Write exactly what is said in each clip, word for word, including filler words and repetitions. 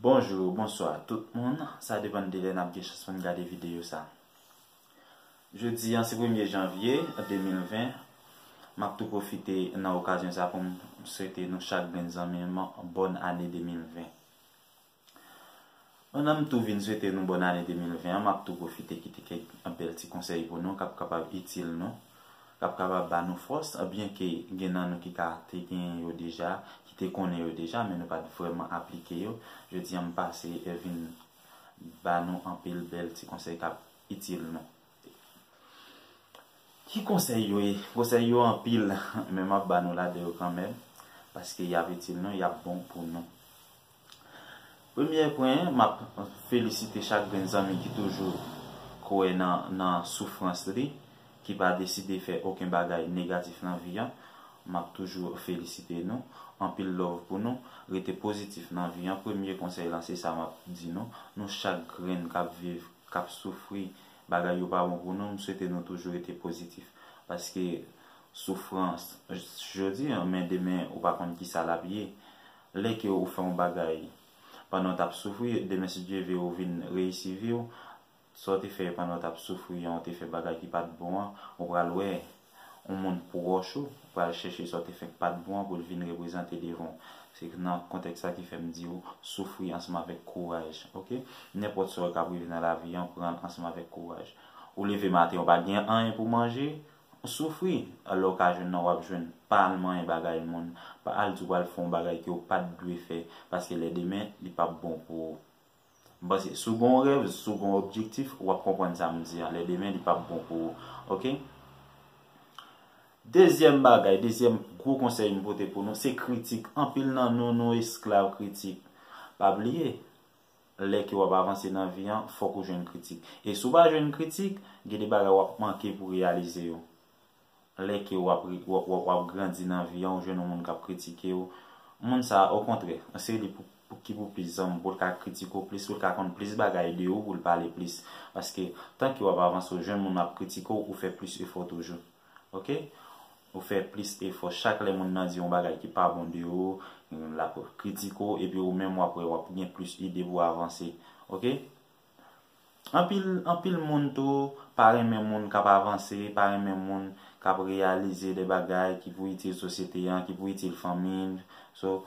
Bonjou, bonswa tout moun. Sa depann de lè n ap gen chans pou n gade videyo sa. Jodi a se premye janvye de mil ven. M ap tou pwofite nan okazyon sa pou m swete nou chak grenn zanmi m bòn ane de mil ven. Pandan m tou vin swete nou bòn ane de mil ven an, m ap tou pwofite kite kèk bèl ti konsèy pou nou k ap kapab itil nou, k ap kapab ba nou fòs, byenke gen nan nou ki ka te genyen yo deja, ki te konnen yo deja, men nou pa t vrèman aplike yo. Jodi a, m pase e vin ba nou anpil bèl ti konsèy k ap itil nou. Ki konsèy yo ye? Konsèy yo anpil, men m ap ba nou ladan yo kanmenm, paske y ap itil nou, y ap bon pou nou. Premye pwen, m ap felisite chak grenn zanmi ki toujou kwè nan, nan soufrans li, ki pa deside fè okenn bagay negatif nan vi an. M ap toujou felisite nou. Anpil love pou nou. Rete pozitif nan vi an. Premye konsèy lan, se sa m ap di nou. Nou chak grenn k ap viv, k ap soufri, bagay yo pa bon pou nou, m swete nou toujou rete pozitif. Paske soufrans jodi an, men demen ou pa konn kisa l ap ye. Lè ke ou fè yon bagay pandan w t ap soufri, demen si Dye vle ou vin reyisi vi w, sa w te fè pandan w t ap soufri an, ou te fè bagay ki pa t bon an, ou pral wè yon moun pwòch ou pral chèche sa w te fè k pa t bon an pou l vin reprezante devan w. Se nan kontèks sa ki fè m di w soufri ansanm avèk kouraj, oke? Nenpòt sa w k ap rive nan lavi an, pran l ansanm avèk kouraj. Ou leve maten, ou pa gen anyen pou manje, soufri. Lè w ka jwenn nan, w ap jwenn, pa al manyen bagay moun, pa al di w pral fè yon bagay ke w pa t dwe fè, paske lè demen, li p ap bon pou ou. M panse, si w gen yon rèv, si w gen yon objektif, w ap konprann sa m di a. Lè demen, li p ap bon pou ou. Oke? Dezyèm bagay, dezyèm gwo konsèy m pote pou nou, se kritik. Anpil nan nou, nou esklav kritik. Pa bliye, lè ke w ap avanse nan vi an, fòk ou jwenn kritik. E si w pa jwenn kritik, gen de bagay w ap manke pou reyalize yo. Lè ke w ap, w ap, w ap, w ap grandi nan vi an, ou jwenn yon moun k ap kritike w. Moun sa a, okontrè, se li pou, pou, ki pou plis zanmi, pou l ka kritike w plis, pou l ka konn plis bagay de ou, pou l pale plis. Paske, tanke w ap avanse, ou jwenn moun ap kritike w, ou fè plis efò toujou. Oke? Ou fè plis efò. Chak lè moun nan di yon bagay ki pa bon de ou, l ap kritike w, epi ou menm w ap wè w ap gen plis ide pou w avanse. Oke? Anpil, anpil moun tou pa renmen moun k ap avanse, pa renmen moun k ap reyalize de bagay ki pou itil sosyete an, ki pou itil fanmi. So,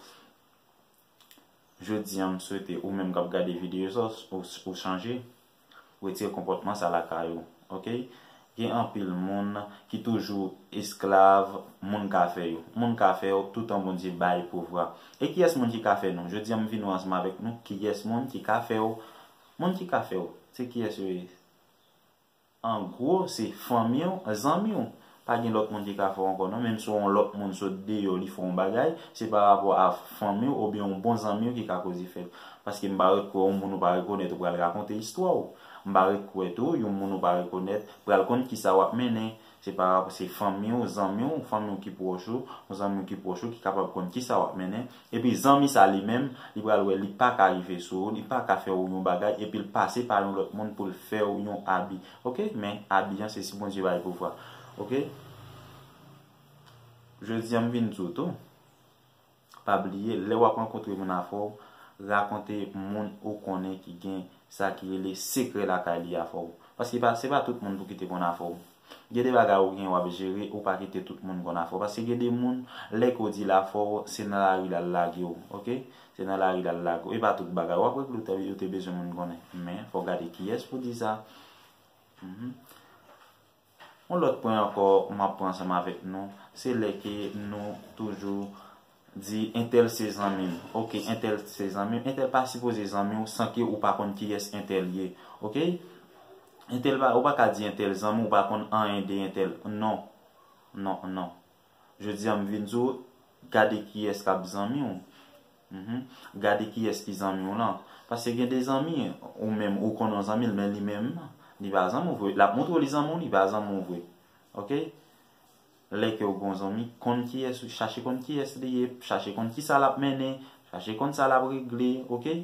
jodi a, m swete ou menm k ap gade videyo sa, ou, ou chanje, retire konpòtman sa lakay ou, oke? Gen anpil moun ki toujou esklav moun k ap fè yo. Moun k ap fè yo, toutan Bondye bay pouvwa. E kiyès moun ki ka fè nou? Jodi a, m vin wè ansanm avèk nou kiyès moun ki ka fè w. Moun ki ka fè w, se kiyès yo ye? An gwo, se fanmi w, zanmi w. Pa gen lòt moun ki ka fè w ankò non. Menm si w yon lòt moun sot deyò, li fè w yon bagay, se pa rapò a fanmi w oubyen yon bon zanmi w ki ka koz efè. Paske m pa ret kwè yon moun ou pa rekonèt ou pral rakonte istwa w. M pa ret kwè tou, yon moun ou pa rekonèt pral konn kisa w ap mennen. Se pa rapò, se fanmi w, zanmi w, fanmi w ki pwòch ou, yon zanmi w ki pwòch ou ki kapab konn kisa w ap mennen. Epi zanmi sa li menm, li pral wè li pa ka rive sou ou, li pa ka fè w yon bagay, epi l pase pa yon lòt moun pou l fè w yon abi. Oke? Men abi an, se si Bondye bay pouvwa. Oke? Jodi a, m vin di w tou, pa bliye, lè w ap rankontre moun afè w, rakonte moun ou konnen ki gen sa ki rele sekrè lakay li afè w. Paske pa, se pa tout moun pou ki te konn afè w. Gen de bagay ou gen w ap jere, ou pa kite tout moun konn afè w. Paske gen de moun, lè ke w di l afè w, se nan lari l al lage w, oke? Se nan lari l al lage w. E pa tout bagay. W ap regle w te, ou te bezwen moun konnen. Men, fò w gade kiyès pou di sa. Mhm. Yon lòt pwen ankò, m ap pran ansanm avèk nou, se lè ke nou toujou di entèl se zanmi m. Oke, entèl se zanmi m. Entèl pa sipoze zanmi w san ke ou pa konn kiyès entèl ye. Oke? Entèl pa, ou pa ka di entèl zanmi w, ou pa konn anyen de entèl. Non. Non, non. Jodi a, m vin di w, gade kiyès k ap zanmi w. Mhm. Gade kiyès ki zanmi w lan. Paske gen de zanmi, ou menm, ou konnen yon zanmi l, men li menm, li pa zanmi w vre. L ap montre w li zanmi w, li pa zanmi w vre. Oke? Lè ke w gen yon zanmi, konn kiyès, chache konn kiyès li ye, chache konn kisa l ap mennen, chache konn sa l ap regle, oke?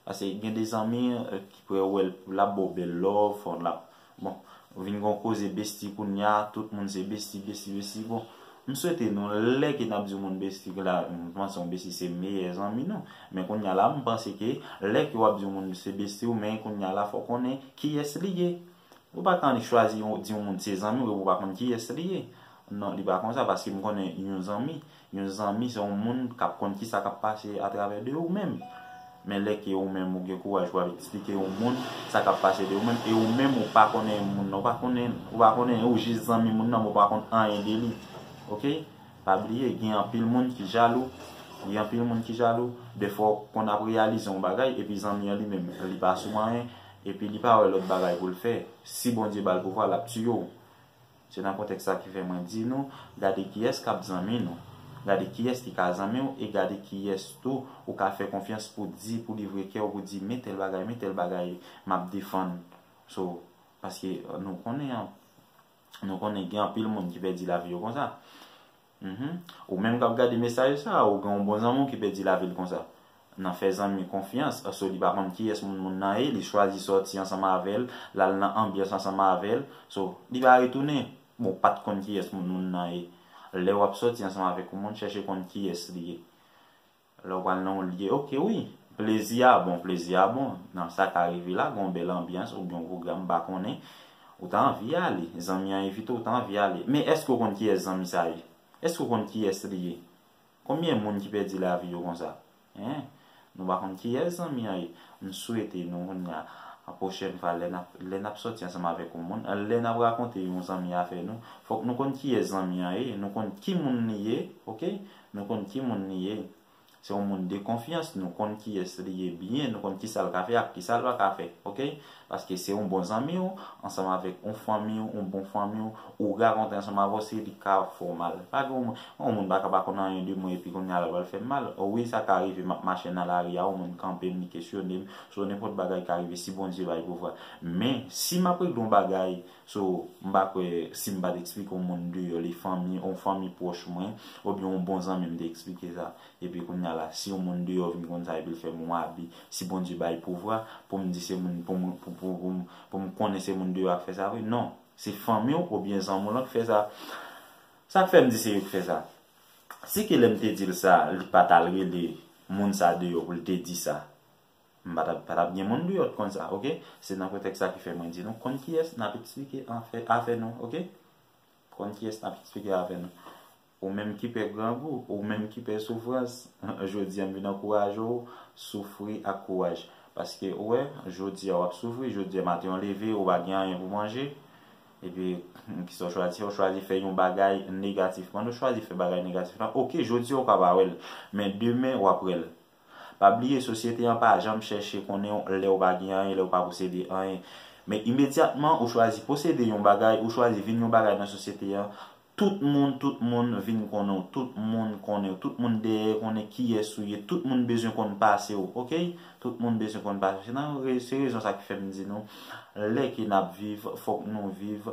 Paske gen de zanmi, eh, ki prè wè l, l ap ba w bèl love, fò l ap, bon, vin gen yon koze besti kounye a, tout moun se besti, besti, besti, bon, M swete nou, lè ke n ap di yon moun besti, la, m panse yon besti se meyè zanmi nou. Men kounye a la, m panse ke lè ke w ap di yon moun se besti w, men kounye a la, fò w konnen kiyès li ye. Ou pa ka annik chwazi yon, di yon moun se zanmi w, epi w pa konn kiyès li ye. Non, li pa konsa, paske m konnen yon zanmi. Yon zanmi, se yon moun k ap konn kisa k ap pase atravè de ou menm. Men lè ke ou menm ou gen kouraj pou w ap eksplike yon moun sa k ap pase de ou menm, e ou menm ou pa konnen moun nan, ou pa konnen, ou pa konnen, ou jis zanmi moun nan, men ou pa konn anyen de li. Oke? Pa bliye, gen anpil moun ki jalou. Gen anpil moun ki jalou. Defwa, w konn ap reyalize yon bagay, epi zanmi an li menm, li pa sou anyen, epi li pa wè lòt bagay pou l fè. Si Bondye ba l pouvwa, l ap tiye w. Se nan kontèks sa ki fè mwen di nou, gade kiyès k ap zanmi nou. Gade kiyès ki ka zanmi w e gade kiyès tou ou ka fè konfyans pou di, pou livre kè w, pou di, men tèl bagay, men tèl bagay, m ap defann. So, paske nou konnen, nou konnen gen anpil moun ki pèdi lavi yo konsa. Mhm. Ou menm k ap gade mesaj sa, ou gen yon bon zanmi w ki pèdi lavi l konsa. Nan fè zanmi konfyans, so li pa konn kiyès moun, moun nan ye, li chwazi sòti ansanm avè l, l al nan anbyans ansanm avè l, so li pa retounen. Bon, ou pa t konn kiyès moun, moun nan ye. Lè w ap sòti ansanm avèk yon moun, chèche konn kiyès li ye. Lè w pral nan yon lye, oke, wi, plezi a bon, plezi a bon. Nan sa ka rive la, gen yon bèl anbyans oubyen yon pwogram, m pa konnen. Ou ta anvi ale, zanmi an envite w, ou ta anvi ale. Men èske w konn kiyès zanmi sa ye? Èske w konn kiyès li ye? Konbyen moun ki pèdi lavi yo konsa? Hein? Nou pa konn kiyès zanmi an ye. M swete nou kounye a, pwochèn fwa, lè n ap, lè n ap sòti ansanm avèk yon moun, lè n ap rakonte yon zanmi afè nou, fòk nou konn kiyès zanmi an ye, nou konn ki moun li ye, oke? Nou konn ki moun li ye. Se yon moun de konfyans, nou konn kiyès li ye byen, nou konn kisa l ka fè ak kisa l pa ka fè, oke? Paske se yon bon zanmi w, ansanm avèk yon fanmi w, yon bon fanmi w, ou rakonte ansanm avè w, se li k ka fè w mal. Pa gen yon moun, yon moun pa ka pa konn anyen de mwen epi kounye a l pral fè m mal. Wi, sa ka rive, m ap mache nan lari a, yon moun kanpe m, li kesyone m, so nenpòt bagay ka rive si Bondye bay pouvwa. Men, si m ap regle yon bagay, so, m pa kwè si m pa t eksplike yon moun deyò, li fanmi, yon fanmi pwòch mwen, oubyen yon bon zanmi m te eksplike sa. Epi kounye a la, si yon moun deyò vin konn sa epi l fè m yon abi, si Bondye bay pouvwa pou m di se moun, pou m, pou, pou, pou m, pou m konnen se moun deyò a k fè sa vre, non. Se fanmi w oubyen zanmi w lan k fè sa. Sa k fè m di se yo k fè sa? Si ke lè m te di l sa, li pa t al rele moun sa deyò pou l te di sa, m pa t ap, pa t ap gen moun deyò t konn sa, oke? Se nan kontèks sa ki fè mwen di nou, konn kiyès n ap eksplike afè, afè nou, oke? Konn kiyès n ap eksplike afè nou. Ou menm ki pè grangou, ou menm ki pè soufrans, jodi a m vin ankouraje w, soufri ak kouraj. Paske, ou wè, jodi a w ap soufri, jodi a maten w leve, ou pa gen anyen pou manje. Epi, kisa w chwazi fè? Ou chwazi fè yon bagay negatif. Pandan w chwazi fè bagay negatif lan, oke, jodi a w ka pa wè l, men demen w ap wè l. Pa bliye, sosyete an pa janm chèche konnen w lè w pa gen anyen, lè w pa posede anyen. Men imedyatman ou chwazi posede yon bagay, ou chwazi vin yon bagay nan sosyete an, tout moun, tout moun vin konnen w, tout moun konnen w, tout moun dèyè konnen kiyès ou ye, tout moun bezwen konn pase w, oke? Tout moun bezwen konn pase w. Se nan re-, se rezon sa ki fè m di nou, lè ke n ap viv, fòk nou viv,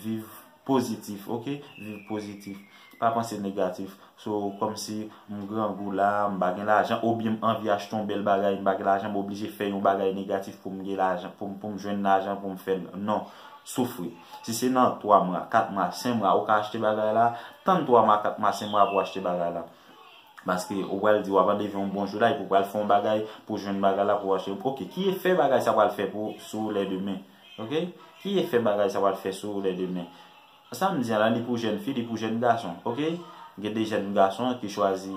viv pozitif, oke? Viv pozitif. Pa panse negatif. So, kòmsi m grangou la, m pa gen lajan, oubyen m anvi achte yon bèl bagay, m pa gen lajan, m oblije fè yon bagay negatif pou m gen lajan, pou m, pou m jwenn lajan, pou m fè l. Non. Soufri. Si se nan twa mwa, kat mwa, senk mwa, ou ka achte bagay la, tann twa mwa, kat mwa, senk mwa pou w achte bagay la. Paske ou pral di w ap anleve yon bon jou la, epi w pral fè yon bagay pou jwenn bagay la pou w achte. Oke, ki efè bagay sa pral fè pou, sou ou lè demen? Oke? Ki efè bagay sa pral fè sou ou lè demen? Sa m di a la, li pou jèn fi, li pou jèn gason, oke? Gen de jèn gason ki chwazi,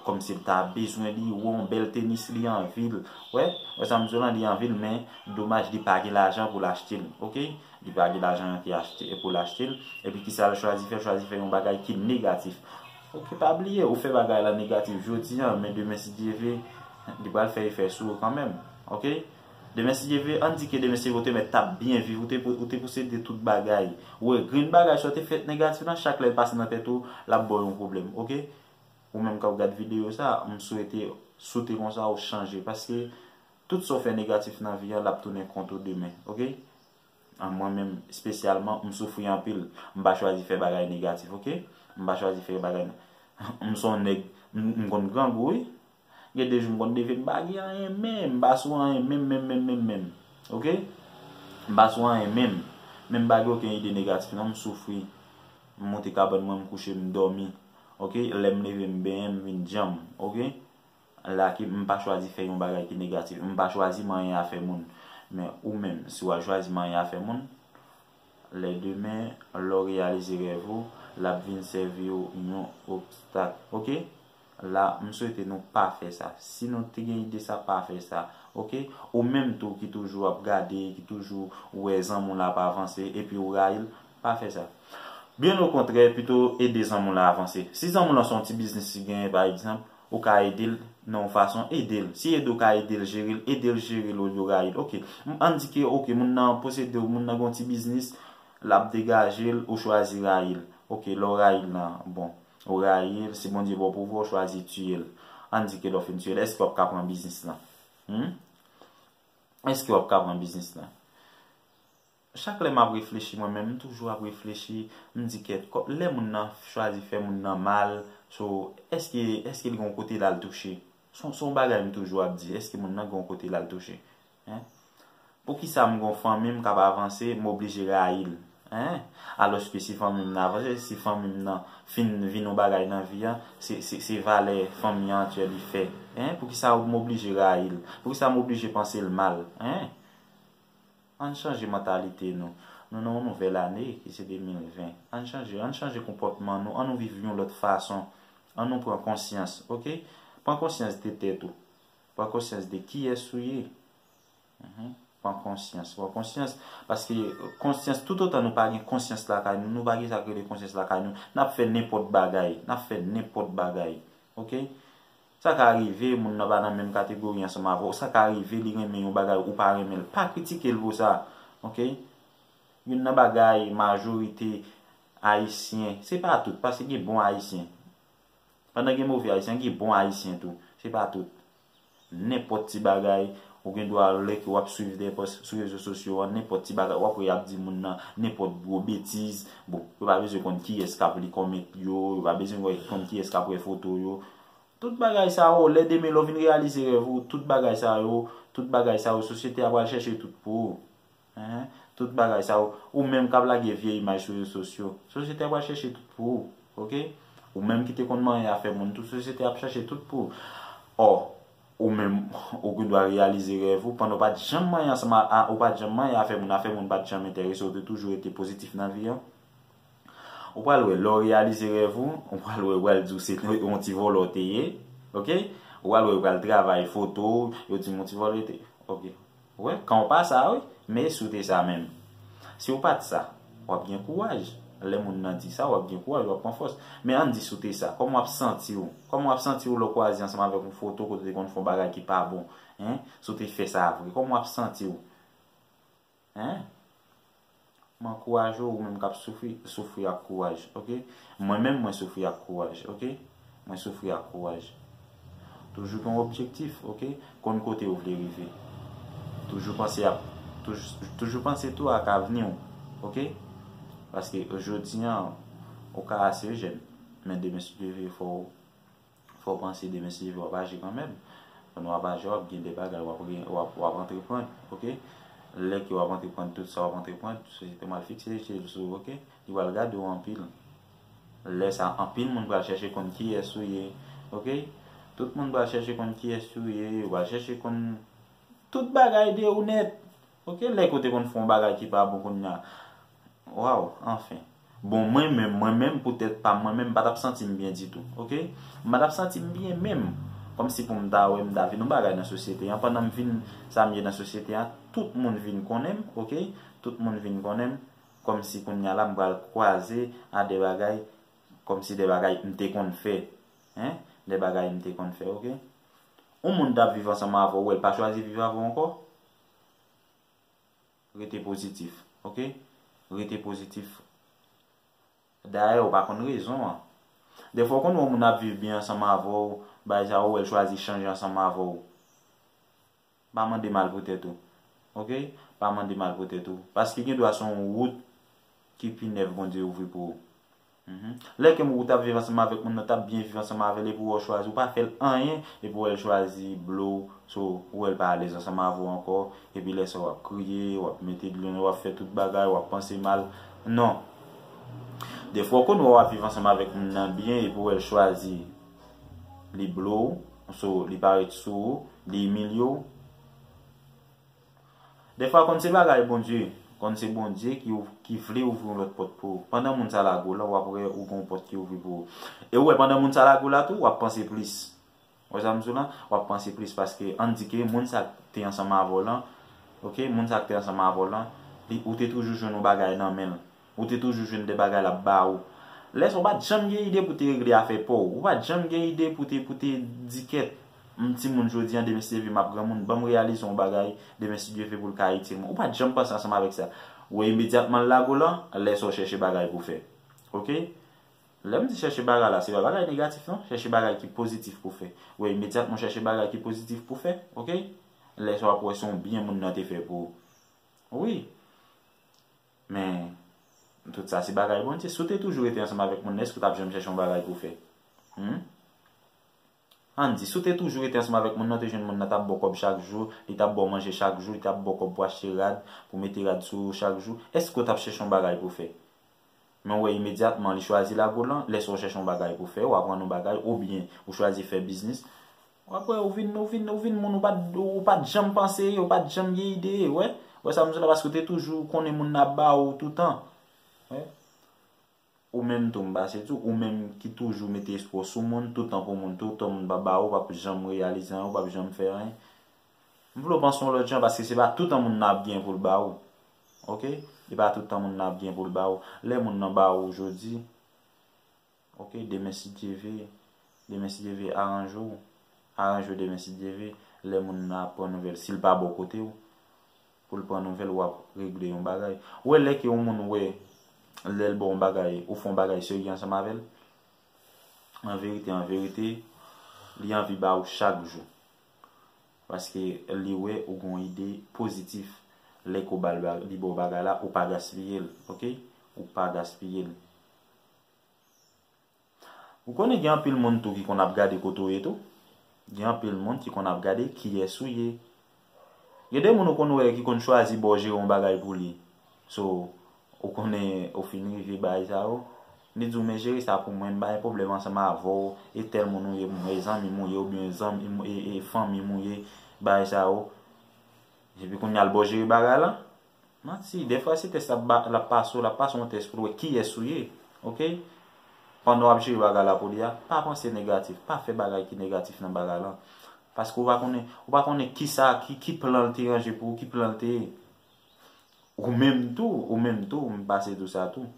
kòmsi l ta bezwen li, wè yon bèl tenis, li anvi l. Wè, wè sa m di w lan, li anvi l, men domaj, li pa gen lajan pou l achte l, oke? Li pa gen lajan ki achte, pou l achte l. Epi kisa l chwazi fè? L chwazi fè yon bagay ki negatif. Oke, pa bliye, ou fè bagay la negatif jodi a, men demen, si Dye vle, li pral fè efè sou ou kanmenm, oke? Demen, si Dye vle, ann di ke demen, se ou te mèt t ap byen viv, ou te, ou te posede tout bagay. Ou wè, grenn bagay sa w te fè negatif lan, chak lè l pase nan tèt ou, l ap ba w yon pwoblèm, oke? Ou menm k ap gad videyo sa, m swete, si w te konsa, ou chanje. Paske tout sa w fè negatif nan vi an, l ap tounen kont ou demen, oke? A, mwen menm, espesyalman, m soufri anpil. M pa chwazi fè bagay negatif, oke? M pa chwazi fè bagay, m se yon nèg, m, m konn grangou, wi. Gen de jou m konn leve, m pa gen anyen menm, m pa sou anyen menm, menm, menm, menm, menm. Oke? M pa sou anyen menm. Men m pa gen okenn ide negatif, non, m soufri. M monte kabann mwen, m kouche, m dòmi. Oke? Lè m leve, m benyen, m vin djanm. Oke? La ki m pa chwazi fè yon bagay ki negatif. M pa chwazi manyen afè moun. Men ou menm, si w al chwazi manyen afè moun, lè demen, lè w reyalize rèv ou, l ap vin sèvi w yon obstak. Oke? La, m swete nou pa fè sa. Si nou te gen ide sa, pa fè sa. Oke? Ou menm tou ki toujou ap gade, ki toujou wè zanmi w la ap avanse, epi w rayi l, pa fè sa. Byen okontrè, pito ede zanmi w la avanse. Si zanmi w lan se yon ti biznis li genyen, pa egzanp, ou ka ede l nan yon fason, ede l. Si ede w ka ede l jere l, ede l jere l olye w rayi l. Oke, m- ann di ke, oke, moun nan posede w, moun nan gen yon ti biznis, l ap degaje l, ou chwazi rayi l. Oke, lè w rayi l lan, bon, ou rayi l, si Bondye ba w pouvwa, ou chwazi tiye l. Ann di ke lè w fin tiye l, èske w ap ka pran biznis lan? Hmm? Èske w ap ka pran biznis lan? Chak lè m ap reflechi mwen menm, m toujou ap reflechi, m di kèt, kò- lè moun nan chwazi fè moun nan mal, so, èske, èske li gen yon kote l al touche? Se yon- se yon bagay m toujou ap di, èske moun nan gen yon kote l al touche? Hein? Poukisa m gen yon fanmi m k ap avanse, m oblije rayi l? Hein? Alòske si fanmi m nan avanse, si fanmi m nan fin vin yon bagay nan vi an, se, se, se valè fanmi an antye li fè. Hein? Poukisa m oblije rayi l? Poukisa m oblije panse l mal? Hein? Ann chanje mantalite nou. Nou nan yon nouvèl ane ki se de mil ven. Ann chanje, ann chanje konpòtman nou, ann nou viv yon lòt fason. Ann nou pran konsyans, oke? Pran konsyans de tèt ou. Pran konsyans de kiyès ou ye. Mhm. Pran konsyans, pran konsyans. Paske konsyans, toutotan nou pa gen konsyans lakay nou, nou pa gen sa k rele konsyans lakay nou, n ap fè nenpòt bagay. N ap fè nenpòt bagay. Oke? Sa ka rive, moun nan pa nan menm kategori ansanm avè w. Sa ka rive, li renmen yon bagay, ou pa renmen l. Pa kritike l pou sa. Oke? Youn nan bagay majorite Ayisyen, se pa tout, paske gen bon Ayisyen. Pandan gen move Ayisyen, gen bon Ayisyen tou. Se pa tout. Nenpòt ti bagay, ou gen dwa lè ke w ap swiv de pòs sou rezo sosyo an, nenpòt ti bagay, w ap wè y ap di moun nan nenpòt gwo betiz. Bon, yo pa bezwen konn kiyès k ap li kòmant yo, yo pa bezwen wè konn kiyès k ap wè foto yo. Tout bagay sa yo, lè demen lè w vin reyalize rèv ou, tout bagay sa yo, tout bagay sa yo, sosyete a pral chèche tout pou ou. Hein? Tout bagay sa yo, ou menm k ap lage vye imaj sou rezo sosyo, sosyete a pral chèche tout pou ou, oke? Ou menm ki te konn manyen afè moun tou, sosyete ap chèche tout pou ou. Ò, ou menm, ou gen dwa reyalize rèv ou, pandan w pa t janm manyen ansanm a, a- ou pa t janm manyen afè moun, afè moun pa t janm enterese w, ou te toujou rete pozitif nan vi an. Ou pral wè, lè w reyalize rèv ou, ou pral wè, yo pral di w se yon ti vòlò w te ye, oke? Ou pral wè, yo pral travay foto w, yo di m yon ti vòlò w te ye, oke? Ou wè, kan w pa sa, wi, men si w te sa menm. Si w pa t sa, w ap gen kouraj. Lè moun nan di sa, w ap gen kouraj, w ap pran fòs. Men ann di si w te sa, kòman w ap santi w? Kòman w ap santi w lè w kwaze ansanm avèk yon foto kote w te konn fè yon bagay ki pa bon? Hein? Si w te fè sa vre, kòman w ap santi w? Hein? M ankouraje w, ou menm k ap soufri, soufri ak kouraj, oke? Mwen menm, mwen soufri ak kouraj, oke? Mwen soufri ak kouraj. Toujou gen yon objektif, oke? Konn kote w vle rive. Toujou panse ap, toujou, toujou panse tou ak avni w, oke? Paske jodi an, ou ka ase jèn, men demen si Dye vle fò w Fò w panse demen si Dye vle w ap aji kanmenm. Pandan w ap aji, w ap gen de bagay, w ap, re- w ap, w ap antreprann, oke? Lè ke w ap antreprann tout sa w ap antreprann, sosyete a pral fikse je l sou ou, oke? Li pral gade w anpil. Lè sa, anpil moun pral chèche konn kiyès ou ye, oke? Tout moun pral chèche konn kiyès ou ye, yo pral chèche konn tout bagay de ou nèt, oke? Lè ke w te konn fè yon bagay ki pa bon kounye a, Waw, anfen. Bon, mwen menm, mwen menm, poutèt pa m, mwen menm, m pa t ap santi m byen ditou, oke? M pa t ap santi m byen menm. Kòmsi pou m ta wè m ta vin yon bagay nan sosyete an. Pandan m vin sa m ye nan sosyete an, tout moun vin konnen m, oke? Tout moun vin konnen m. Kòmsi kounye a la, m pral kwaze a de bagay, kòmsi de bagay m te konn fè. Hein? De bagay m te konn fè, oke? Yon moun t ap viv ansanm avè w, ou wè l pa chwazi viv avè w ankò? Rete pozitif, oke? Rete pozitif. Dayè, ou pa konn rezon an. Defwa, ou konn wè yon moun ap viv byen ansanm avè w, bagay sa yo, ou wè l chwazi chanje ansanm avè w. Pa mande mal pou tèt ou, oke? Pa mande mal pou tèt ou. Paske gen dwa se yon wout ki pi nèf Bondye ouvri pou ou. Mhm. Lè ke ou t ap viv ansanm avèk moun nan, t ap byen viv ansanm avè l, epi w chwazi, ou pa fè l anyen, epi w wè l chwazi blow, so, ou wè l pa alèz ansanm avè w ankò, epi lè sa w ap kriye, w ap mete dlo nan, w ap fè tout bagay, w ap panse mal. Non. Defwa w konn wè w ap viv ansanm avèk moun nan byen epi w wè l chwazi li blow ou, so li parèt sou ou, li imilye w. Defwa konn se bagay Bondye, konn se Bondye ki, ou- ki vle ouvri yon lòt pòt pou ou. Pandan moun sa lage w la, w ap wè ou gen yon pòt ki ouvri pou ou. E w wè pandan moun sa lage w la tou, w ap panse plis. Wè sa m di w lan? W ap panse plis paske ann di ke moun sa k te ansanm avè w lan, oke, moun sa k te ansanm avè w lan, li, ou te toujou jwenn yon bagay nan men l. Ou te toujou jwenn de bagay l ap ba ou. Lè sa, ou pa t janm gen ide pou te regle afè pa w. Ou pa t janm gen ide pou te, pou te di kèt, m timoun jodi a, demen si Dye vle m ap granmoun, ban m reyalize yon bagay, demen si Dye vle pou l ka itil mwen. Ou pa t janm panse ansanm avèk sa. Ou wè imedyatman l lage w lan, lè sa w chèche bagay pou fè. Oke? Lè m di chèche bagay la, se pa bagay negatif non, chèche bagay ki pozitif pou fè. Ou wè imedyatman w chèche bagay ki pozitif pou fè, oke? Lè sa w ap wè se yon byen moun nan te fè pou ou. Wi. Men, tout sa se bagay Bondye. Si w te toujou rete ansanm avèk moun nan, èske w t ap janm chèche yon bagay pou w fè? Hmm? Ann di, si w te toujou rete ansanm avèk moun nan, w te jwenn moun nan t ap ba w kòb chak jou, li t ap ba w manje chak jou, li t ap ba w kòb pou achte rad, pou mete rad sou ou chak jou, èske w t ap chèche yon bagay pou w fè? Men w wè imedyatman li chwazi lage w lan, lè sa w chèche yon bagay pou w fè, w aprann yon bagay, oubyen ou chwazi fè biznis, w ap wè ou vin, ou vin, ou vin moun ou pa t, ou pa t janm panse, ou pa t janm gen ide, wè. Wè sa m di w la, paske w te toujou konnen moun nan ap ba ou toutan. Wè. Ou menm tou, m pase tou, ou menm ki toujou mete espwa w sou moun, toutan pou moun, toutan moun pa ba ou, w p ap janm reyalize anyen, w p ap janm fè anyen. M vle w panse yon lòt jan, paske se pa toutan moun nan ap gen pou l ba ou. Oke? E pa toutan moun nan ap gen pou l ba ou. Lè moun nan ba ou jodi, oke, demen si Dye vle, demen si Dye vle, aranje w. Aranje w demen si Dye vle, lè moun nan ap pran nouvèl, si l pa bò kote w, pou l pran nouvèl, w ap regle yon bagay. Ou wè lè ke yon moun wè, lè l ba w yon bagay, ou fè yon bagay serye ansanm avè l, an verite, an verite, li anvi ba ou chak jou. Paske li wè ou gen yon ide pozitif. Lè ke w ba l ba-, li ba w bagay la, ou pa gaspiye l, oke? Ou pa gaspiye l. Ou konnen gen anpil moun tou ki konn ap gade kote w ye tou. Gen anpil moun ki konn ap gade kiyès ou ye. Gen de moun ou konn wè ki konn chwazi ba w jere yon bagay pou li. So, ou konnen ou fin rive bagay sa yo. Li di w, "Men jere sa pou mwen, m pa gen pwoblèm ansanm avè w, e tèl moun ou ye pou mwen, e zanmi m ou ye, oubyen zanmi m, e, e fanmi m ou ye, bagay sa yo." Epi kounye a l ba w jere bagay la. Manti, defwa se tès l ap ba-, l ap pase w, l ap pase yon tès pou l wè kiyès ou ye. Oke? Pandan w ap jere bagay la pou li a, pa panse negatif, pa fè bagay ki negatif nan bagay la. Paske w pa konnen, ou pa konnen kisa, ki, ki plan l te ranje pou ou, ki plan l te ye. Ou menm tou, ou menm tou, m pase tou sa tou.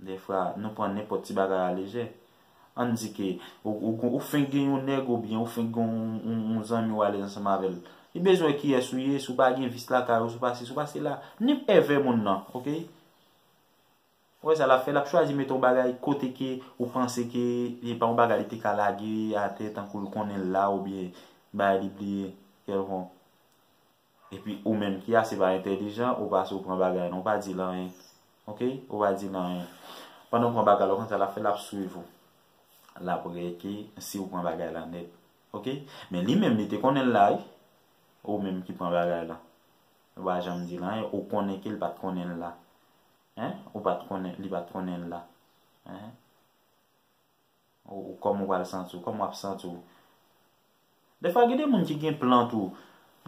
Defwa, nou pran nenpòt ti bagay a lejè. Ann di ke ou, ou, ou fenk gen yon nèg oubyen ou fenk gen yon, yon, yon zanmi w alèz ansanm avè l. Li bezwen wè kiyès ou ye, si w pa gen vis lakay ou, si w pa si, si w pa sela. Nenpòt èvè moun nan, oke? Ou wè sa l ap fè, l ap chwazi mete yon bagay kote ke ou panse ke se pa yon bagay li te ka lage atè tankou l konnen l la oubyen bagay li bliye kèlkonk. Epi ou menm ki ase pa entèlijan, ou pase ou pran bagay la, ou pa di l anyen. Oke? Ou pa di l anyen. Pandan w pran bagay la, ou konn sa l ap fè, l ap swiv ou. L ap reke si ou pran bagay la nèt. Oke? Men li menm, li te konnen l la, wi. Ou menm ki pran bagay la. Ou pa janm di l anyen, ou konnen ke l pa t konnen l la. Hein? Ou pa t konnen, li pa t konnen l la. Hein? Ou, ou, kòman w pral santi w? Kòman w ap santi w? Defwa, gen de moun ki gen plan tou.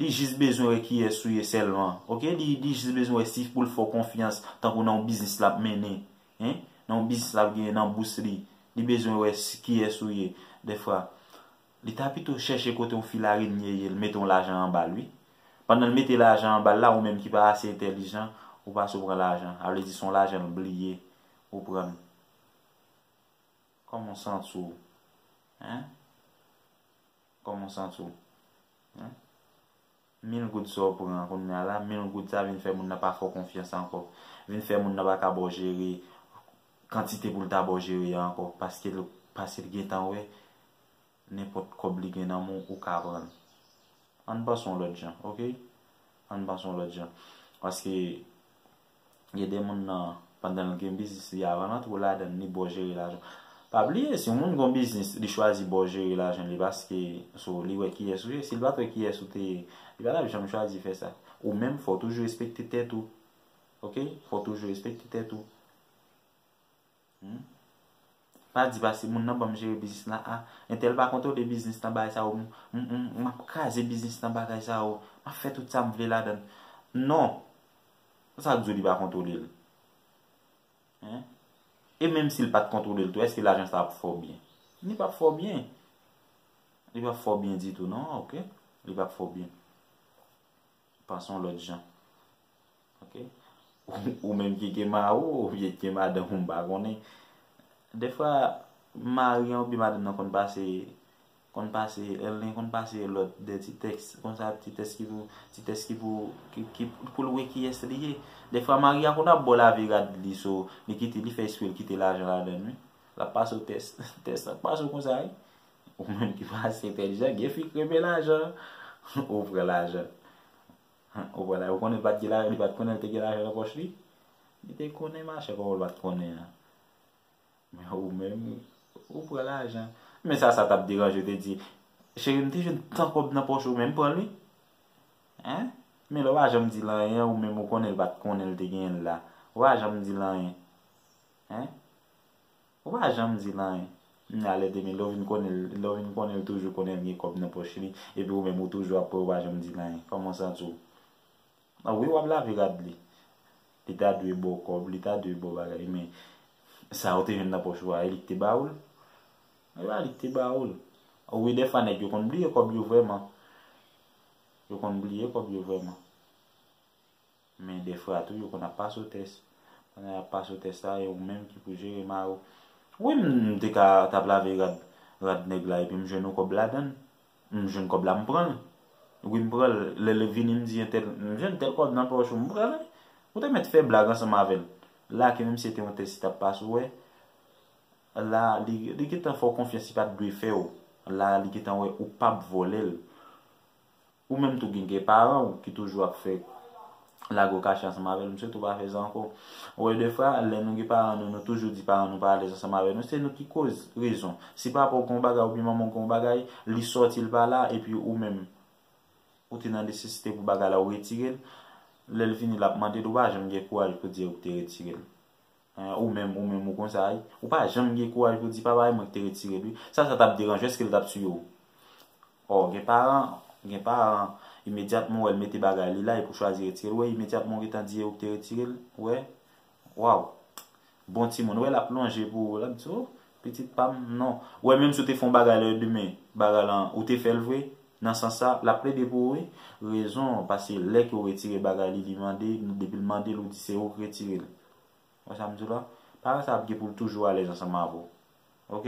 Li jis bezwen wè kiyès ou ye sèlman. Oke? Li, li jis bezwen wè si pou l fè w konfyans, tankou nan yon biznis l ap mennen. Hein? Nan yon biznis l ap genyen nan bous li. Li bezwen wè si, kiyès ou ye. Defwa, li ta pito chèche kote yon fil arenye ye, l mete yon lajan anba l, wi. Pandan l mete lajan anba l la, ou menm ki pa ase entèlijan, ou pase ou pran lajan. A vle di, se yon lajan l bliye, ou pran l. Kòman w santi w? Hein? Kòman w santi w? Hein? Mil goud sa w pran kounye a la, mil goud sa vin fè moun nan pa fè w konfyans ankò. Vin fè moun nan pa ka ba w jere kantite pou l ta ba w jere a ankò, paske l, paske l gentan wè nenpòt kòb li gen nan men w, ou ka pran l. Ann panse yon lòt jan, oke? Ann panse yon lòt jan. Paske gen de moun nan, pandan l gen biznis li, avan l antre w ladan l, li ba w jere lajan. Pa bliye, si yon moun gen yon biznis, li chwazi ba w jere lajan li paske, so, li wè kiyès ou ye. Si l pa t wè kiyès ou te ye, li pa t ap janm chwazi fè sa. Ou menm, fò w toujou respekte tèt ou. Oke? Fò w toujou respekte tèt ou. Hmm? Pa di pase moun nan ban m jere biznis la, a, entèl pa kontwole biznis nan, bagay sa yo, m, m, m, m ap kraze biznis nan, bagay sa yo, m ap fè tout sa m vle ladan. Non. Sa k di w li pa kontwole l? Hein? E menm si l pa t kontwole l tou, èske lajan sa ap fè w byen? Li p ap fè w byen. Li p ap fè w byen ditou, non, ok? Li p ap fè w byen. Panse yon lòt jan. Ok? Ou, ou menm ki gen mari w, oubyen ki gen madanm ou, m pa konnen. Defwa, mari an oubyen madanm nan konn pase, konn pase, Erlen konn pase lòt de ti tèks, konsa ti tèks ki pou, ti tèks ki pou, ki, ki pou l wè kiyès li ye. Defwa, mari a konn ap ba w lavi rad li, so, li kite, li fè espre l kite lajan ladan l, wi. L ap pase w tès, tès la ap pase w konsa, wi. Ou menm ki panse entèlijan, gen fi k renmen lajan, ou pran lajan. Ou pran lajan, ou konnen l pa t gen lajan, li pa t konnen l te gen lajan nan pòch li? Li te konnen, machè, kòman l pa t konnen an? Men ou menm, ou pran lajan. Men sa, sa t ap deranje w te di, cheri, m te jwenn tan kòb nan pòch ou, men m pran l, wi. Hein? Men lè w pa janm di l anyen, ou menm ou konnen l pa t konnen l te genyen l la. Ou pa janm di l anyen. Hein? Ou pa janm di l anyen. Kounye a lè demen, lè w vin konnen l, lè w vin konnen l toujou konnen l gen kòb nan pòch li, epi ou menm ou toujou ap pran, ou pa janm di l anyen. Kòman w santi w? A wi, w ap lave rad li. Li ta dwe ba w kòb, li ta dwe ba w bagay, men sa ou te jwenn nan pòch ou a, e li ki te ba ou l? E pa li ki te ba ou l. Wi, defwa nèg yo konn bliye kòb yo vrèman. Yo konn bliye kòb yo vrèman. Men defwa tou, yo konn ap pase w tès. Pandan y ap pase w tès la, e ou menm ki pou jere mari w. Wi, m, m te ka t ap lave rad, rad nèg la, epi m jwenn yon kòb ladan l. M jwenn kòb la, m pran l. Wi, m pran l. Lè l vini, m di entèl, m jwenn tèl kòb nan pòch ou, m pran l. Ou te mèt fè blag ansanm avè l. La ke menm si se te yon tès li t ap pase w, wè. La, li, li gentan fè w konfyans, li pa t dwe fè w. La, li gentan wè ou p ap vòlè l. Ou menm tou gen, gen paran w ki toujou ap fè lage w kache ansanm avè l, m swete w pa fè sa ankò. Ou wè, defwa, lè nou gen paran nou, nou toujou di paran nou pa alèz ansanm avè nou, se nou ki koz rezon. Si papa w gen yon bagay oubyen manman w gen yon bagay, li sòti, l pa la, epi ou menm, ou te nan nesesite pou bagay la, ou retire l. Lè l vini, l ap mande l, ou pa janm gen kouraj pou di l ou te retire l. Hein, ou menm, ou menm, ou konsa, wi. Ou pa janm gen kouraj pou di, "Papa, e mwen ki te retire l, wi." Sa, sa t ap deranje w, èske l t ap tiye w? Ò, gen paran, gen paran, imedyatman w wè l mete bagay li la, epi w chwazi retire l, wè, imedyatman w gentan di, "E ou ki te retire l," wè. Waw. Bon timoun, wè, l ap lonje pou ou, l ap di, "O, pitit pa m, non." Wè, menm si w te fè yon bagay lè demen, bagay lan, ou te fè l vre, nan sans sa, l ap plede pou ou, wi. Rezon, paske lè ke w retire bagay li, li mande, depi l mande l, ou di se ou ki retire l. Wè sa m di w la? Paran sa ap gen pou l toujou alèz ansanm avè w. Ok?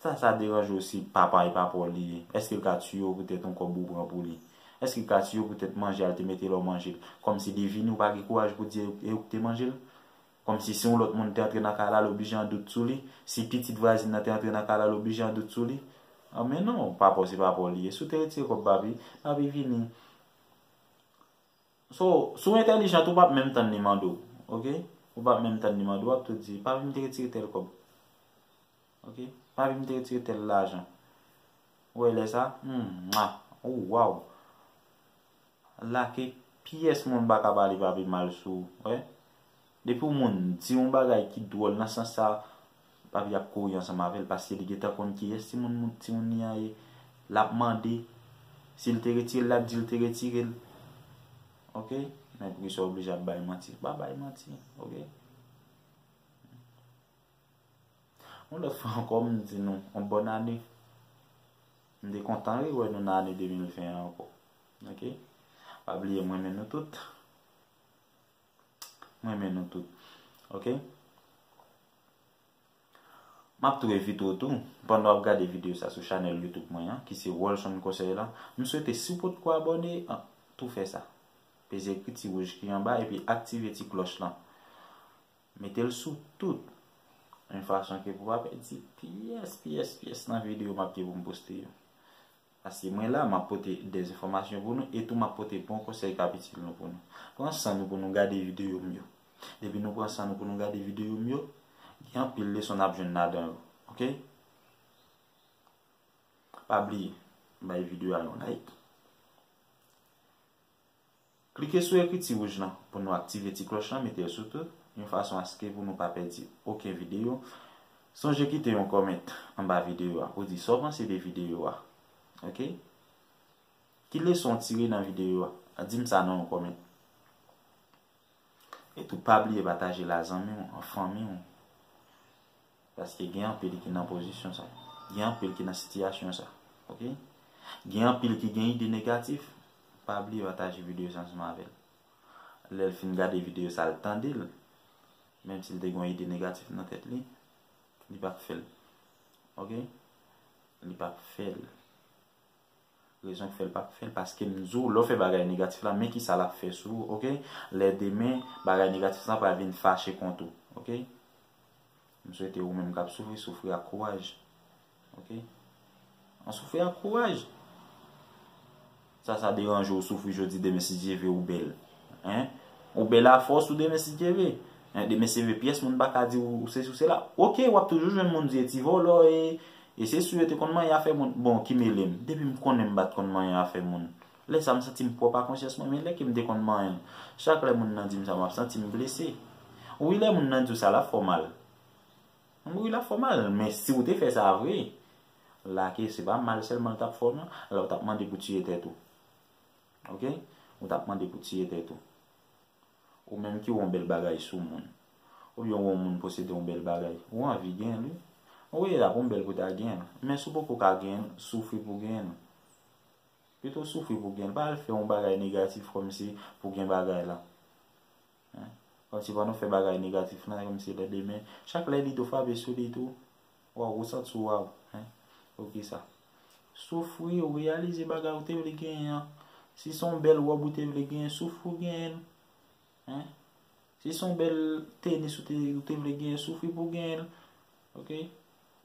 Sa, sa deranje w si papa e pa pa w li ye. Èske l ka tiye w poutèt yon kòb ou pran pou li? Èske l ka tiye w poutèt manje a l te mete la w manje l? Kòmsi li vini, ou pa gen kouraj pou di e ou ki te manje l? Kòmsi si yon lòt moun te antre nan kay la, l oblije an dout sou li? Si pitit vwazin nan te antre nan kay la, l oblije an dout sou li? A, men non, papa w se papa w li ye. Si w te retire kòb papi, papi vini. So, si w entèlijan tou, w p ap menm tann li mande w, ok? Ou p ap menm tann li mande w, w ap tou di, "Papi, m te retire tèl kòb. Ok? Papi, m te retire tèl lajan." Ou wè lè sa? Hmm, mwa. Oh, waw. La ke pyès moun pa ka pale papi mal sou ou, wè? Depi yon moun di yon bagay ki dwòl nan sans sa, papi ap kouri ansanm avè l, paske li gentan konn kiyès timoun, moun, timoun li an ye. L ap mande. Si l te retire l, l ap di l te retire l. Ok? Men poukisa w oblije ap bay manti? Pa bay manti, ok? Yon lòt fwa ankò, m di nou, yon bòn ane. M te kontan wi wè nou nan ane de mil ven an ankò. Ok? Pa bliye, m renmen nou tout. M renmen nou tout. Ok? M ap tou envite w tou, pandan w ap gade videyo sa sou chanèl YouTube mwen an, ki se Rolson Konsèy la, m swete si w potko abòne, an, tou fè sa. Peze ti wouj ki anba epi aktive ti klòch lan. Mete l sou tout, yon fason ke pou w pa pèdi pyès, pyès, pyès nan videyo m ap gen pou m poste yo. Paske mwen la, m ap pote de enfòmasyon pou nou e tou m ap pote bon konsèy k ap itil nou pou nou. Pran san nou pou nou gade videyo m yo. Depi nou pran san nou pou nou gade videyo m yo, gen anpil leson n ap jwenn ladan yo. Ok? Pa bliye, bay videyo a yon like. Klike sou ekriti wouj lan pou nou aktive ti klòch lan, mete l sou tout. yon fason aske pou nou pa pèdi okenn videyo. Sonje kite yon kòmant anba videyo a pou di sa w panse de videyo a. Ok? Ki leson w tire nan videyo a? Di m sa nan yon kòmant. E tou, pa bliye pataje l a zanmi w, an fanmi w. Paske gen anpil ki nan pozisyon sa. Gen anpil ki nan sitiyasyon sa. Ok? Gen anpil ki gen ide negatif. Pa bliye pataje videyo sa ansanm avè l. Lè l fin gade videyo sa, l tande l. Menm si l te gen yon ide negatif nan tèt li, li p ap fè l. Ok? Li p ap fè l. Rezon k fè l p ap fè l, paske m di w, lè w fè bagay negatif la, men kisa l ap fè sou ou, ok? Lè demen, bagay negatif sa pral vin fache kont ou, ok? M swete ou menm k ap soufri, soufri ak kouraj, ok? An soufri ak kouraj. Sa, sa deranje w soufri jodi, demen si Dye vle ou bèl. Hein? Ou bèl a fòs ou demen si Dye vle. Hein? Demen si Dye vle, pyès moun pa ka di w, ou sesi ou sela. Ok, w ap toujou jwenn moun di e ti vòlò e, e se si yo te konn manyen afè moun. Bon, ki mele m? Depi m konnen m pa t konn manyen afè moun. Lè sa m santi m pwòp a konsyans mwen, men lè ke m te konn manyen l. Chak lè moun nan di m sa, m ap santi m blese. Wi, lè moun nan di w sa, l ap fè w mal. Wi, l ap fè w mal, men si w te fè sa vre, la ke se pa mal sèlman l t ap fè w non, alò w t ap mande pou tiye tèt ou. Ok? Ou t ap mande pou tiye tèt ou. Ou menm ki wè yon bèl bagay sou moun, oubyen w wè yon moun posede yon bèl bagay, ou anvi genyen l wi. Wi, l ap yon bèl pou ta genyen l, men si w poko ka genyen l, soufri pou genyen l. Pito soufri pou genyen l, pa al fè yon bagay negatif kòmsi pou gen bagay la. Hein? Kòmsi pandan w fè bagay negatif lan, kòmsi lè demen, chak lè rido frape sou li tou, w ap resanti w, waw, hein? Poukisa? Soufri, ou reyalize bagay ou te vle genyen an. Si se yon bèl wòb ou te vle genyen, soufri w genyen l. Hein? Si se yon bèl tenis ou te, ou te vle genyen, soufri pou w genyen l. Ok?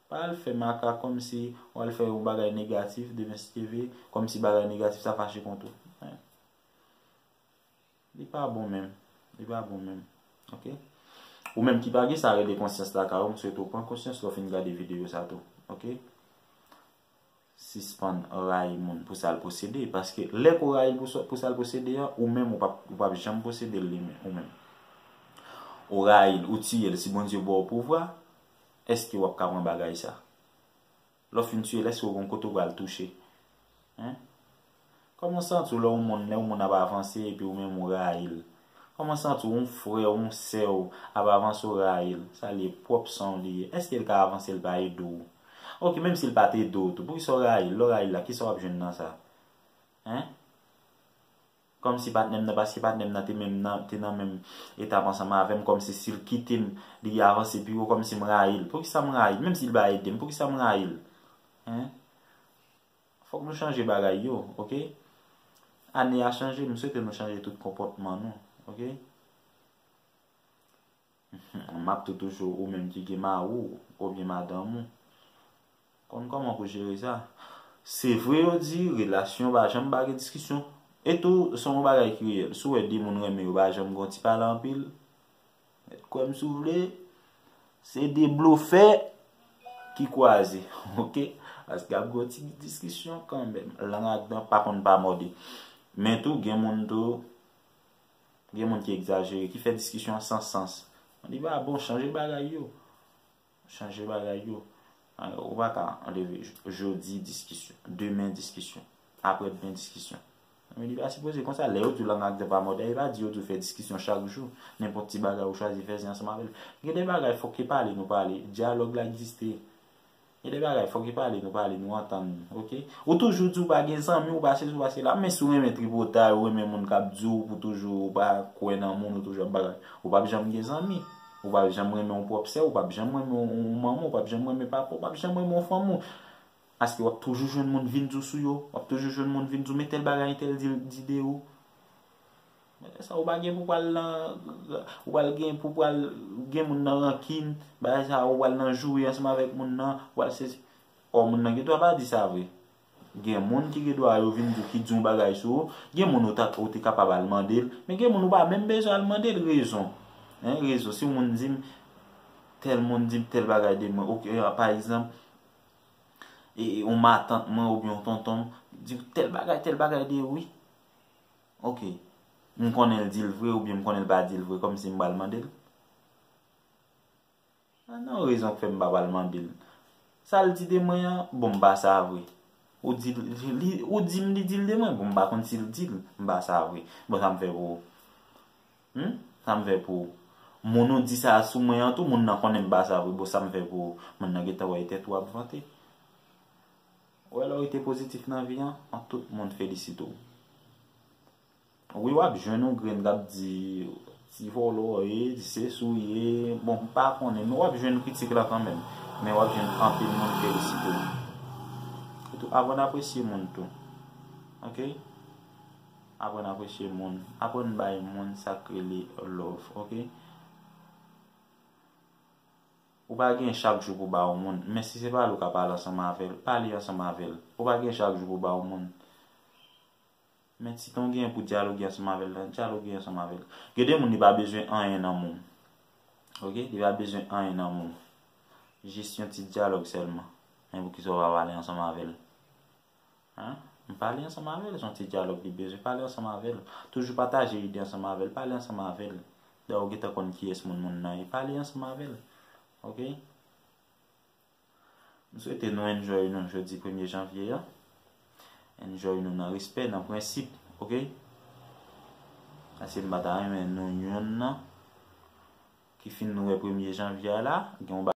Pa al fè makak kòmsi w al fè yon bagay negatif, demen si Dye vle, kòmsi bagay negatif sa fache kont ou. Hein? Li pa bon menm. Li pa bon menm. Ok? Ou menm ki pa gen sa rele konsyans lakay ou, m swete w pran konsyans lè w fin gade videyo sa tou. Ok? Sispann rayi moun pou sa l posede. Paske lè ke w rayi l pou sa, pou sa l posede an, ou menm ou p ap, ou p ap janm posede l li menm, ou menm. Ou rayi l, ou tiye l, si Bondye ba w pouvwa, èske w ap ka pran bagay sa? Lè w fin tiye l, èske w gon kote w pral touche? Hein? Kòman w santi w lè yon moun, lè yon moun ap avanse epi ou menm ou rayi l? Kòman w santi w, yon frè w, yon sè w ap avanse w rayi l? Sa li ye, pwòp san w li ye. Èske l ka avanse, l pa ede w? Ok, menm si l pa t ede w tou, poukisa w rayi l? Lè w rayi l la, kisa w ap jwenn nan sa? Hein? Kòmsi patnè m nan, paske patnè m nan te menm nan, te nan menm etap ansanm avè m, kòmsi si l kite m, li avanse pi wo, kòmsi m rayi l. Poukisa m rayi l? Menm si l pa ede m, poukisa m rayi l? Hein? Fòk nou chanje bagay yo, ok? Ane a chanje, m swete nou chanje tout konpòtman nou, ok? M ap tou toujou ou menm ki gen mari w oubyen madanm ou. Konn kòman pou jere sa. Se vre yo di, relasyon pa janm pa gen diskisyon. E tou, se yon bagay ki reyèl. Si w wè de moun renmen yo pa janm gon ti pale anpil, mèt kwè m si w vle, se de blofè ki kwaze, ok? Paske ap gon ti diskisyon kanmenm. Lang ak dan pa konn pa mòde. Men tou, gen moun tou, gen moun ki egzajere, ki fè diskisyon an san sans. Li pa bon, chanje bagay yo. Chanje bagay yo. Ou pa ka leve j-, jodi diskisyon, demen diskisyon, aprèdemen diskisyon. Men li pa sipoze konsa. Lè yo di w lang ak dan pa mòde, e pa di yo di w fè diskisyon chak jou. Nenpòt ti bagay ou chwazi fè, se ansanm avè l. Gen de bagay fòk ke pale nou pale. Dyalòg la egziste. Gen de bagay fòk ke pale nou pale, nou antann, ok? Ou toujou di w pa gen zanmi, ou pa sesi, ou pa sela. Men si w renmen tripotay, ou renmen moun k ap di w pou toujou ou pa kwè nan moun, ou toujou ap bagay, ou p ap janm gen zanmi. Ou p ap janm renmen yon pwòp sè w, ou p ap janm renmen yon, yon manman w, ou p ap janm renmen papa w, ou p ap janm renmen yon fanmi w. Paske w ap toujou jwenn moun vin di w sou yo, w ap toujou jwenn moun vin di w, men tèl bagay entèl di, di de ou. Men lè sa, ou pa gen pou pral nan, ou pral gen pou pral gen moun nan rankin, bagay sa, ou pral nan joure ansanm avèk moun nan, ou pral sezi. Ò, moun nan gen dwa pa di sa vre. Gen moun ki gen dwa yo vin di w, ki di yon bagay sou ou. Gen moun ou ta, ou te kapab al mande l, men gen moun ou pa menm bezwen al mande l rezon. Hein, rezon. Si yon moun di m, tèl moun di m tèl bagay de mwen, ok, pa egzanp, e, e, yon matant mwen oubyen yon tonton m di tèl bagay, tèl bagay de ou, wi. Ok. M konnen l di l vre oubyen m konnen l pa di l vre, kòmsi m pral mande l. Ah, nan rezon k fè m pa pral mande l. Sa l di de mwen an, bon, m pa sa vre. Ou di, li, ou di m li di l de mwen, bon, m pa konn si l di l, m pa sa vre. Bon, sa m fè pou ou? Hmm? Sa m fè pou ou? Moun ou di sa sou mwen an tou, moun nan konnen m pa sa vre. Bon, sa m fè pou ou? Moun nan gentan wè e tèt ou ap vante. Ou wè lè w rete pozitif nan vi an, an tout moun felisite w. Wi, w ap jwenn yon grenn k ap di ti vòlò w ye, di se sou w ye. Bon, m pa konnen, men w ap jwenn kritik la kanmenm. Men w ap jwenn anpil moun felisite w. Etou, aprann apresye moun tou. Oke? Aprann apresye moun. Aprann bay moun sa k rele love, oke? Ou pa gen chak jou pou ba yon moun, men si se pale w ka pale ansanm avè l, pale ansanm avè l. Ou pa gen chak jou pou ba yon moun. Men si tan w gen pou dyaloge ansanm avè l la, dyaloge ansanm avè l. Gen de moun li pa bezwen anyen nan men w. Oke? Li pa bezwen anyen nan men w. Jis yon ti dyalòg sèlman. Men poukisa w pa pale ansanm avè l? Hein? M pale ansanm avè l, se yon ti dyalòg li bezwen, pale ansanm avè l. Toujou pataje ide ansanm avè l, pale ansanm avè l. Dayè ou gentan konn kiyès moun moun nan ye, pale ansanm avè l. Oke? M swete nou enjoy nou jodi premye janvye a. Enjoy nou nan respè, nan prensip, oke? Paske m pa ta renmen nou yonn nan ki fin nou wè premye janvye a la, gen yon